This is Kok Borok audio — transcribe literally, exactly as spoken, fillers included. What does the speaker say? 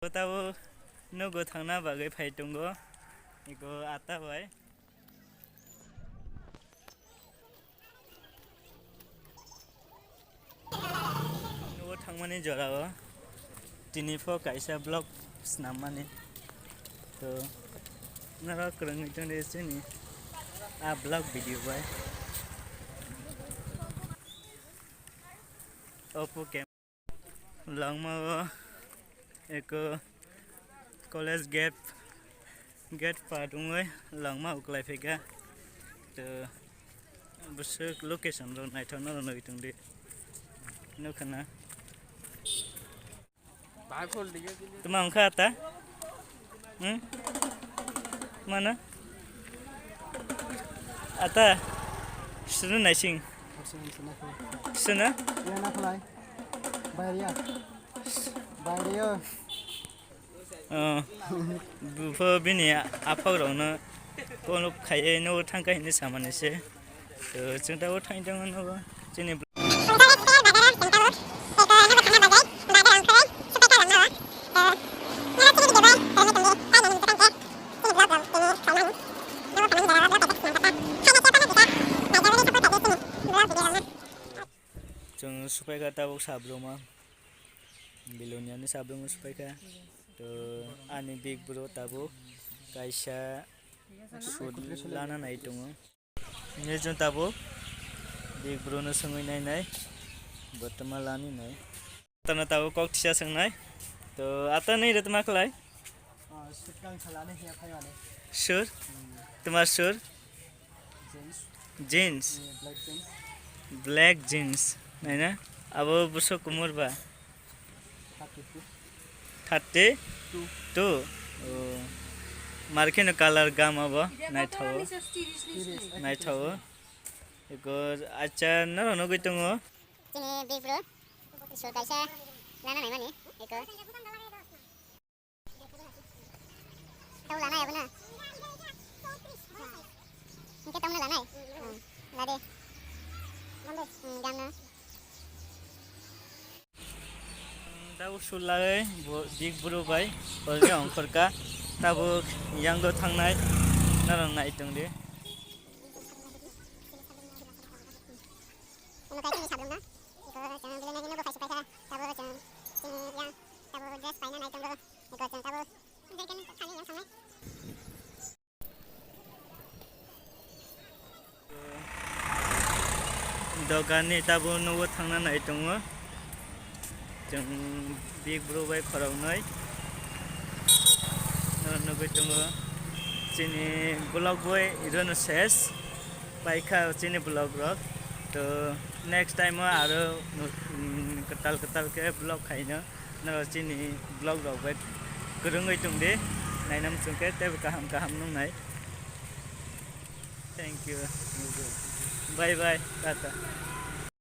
Tabo nogo thangna bagwi phai tongo. Eko ata bai. Nogo thangmani jorao tini pho kaisa vlog snammani. To norok kwrwngwi tongdi chini a vlog video bai. Oppo cam-, langmao eko college gate, gate par wngwi langma uklai phaikha. To bwswk location rok naithokno rw nugwi tongdi. Nukha na. Tuma wngkha ata? Hmm? Mana? Ata? Sunu naising. Sunu? Bayariya. Bayariya. Oh, bupho bini aphak rokno call khaiwi nogo thangkha hinwi samani se. To chwng tabuk thangwi tongo nogo. Chini Chwng supaikha tabuk sabruma. Biloniani sabruma supaikha. To ani big bro tabuk kaisa shoot lana nai tongo. Nijwng tabuk big bro no swngwi nai nai, bo tma lani nai. Tano tabuk kok thisa swngnai. To ata nai re tma khlai? Ah, shoot kang salani hiya phai mani. Sure? Hmm. Tma sure? Jeans. Jeans? Hmm, black jeans. Black jeans. Nai na? Abo bwswk kumur ba? Thirty-two. Thirty-two? Two. Oh. Markino color gam abo. Naithawo. Naithawo. Eko, acha, norok nugwi tongo. Chini big bro. Shoot kaisa lana naimani. Eko. Tau lana ya bana. Hingke tau lana ya. Hmm, lade. Hmm, gamna. Tau shoot lagwi bo big bro bai, hoi khe ongkhorka. Tabuk yang do thangnai, norok nai tongdi. Ano kai chini sablong na. Iko chang bilai nai nogo phai supai kha. Tabuk chang chini yang, tabuk dress paina nai tongo. Iko chang tabuk jerken thani yang thangnai. Dogan ni tabuk nogo thangna nai tongo. Chwng big bro bai khoroknwi norok nugwi tongo. Chini vlog bai irono ses paikha chini vlog rok. To next time o aro, mm, kwtal kwtal khe vlog khaino. Norok chini vlog rok bai kwrwngwi tongdi, naina muchung khe teibo kaham kaham nungnai. Thank you. Bye bye, tata.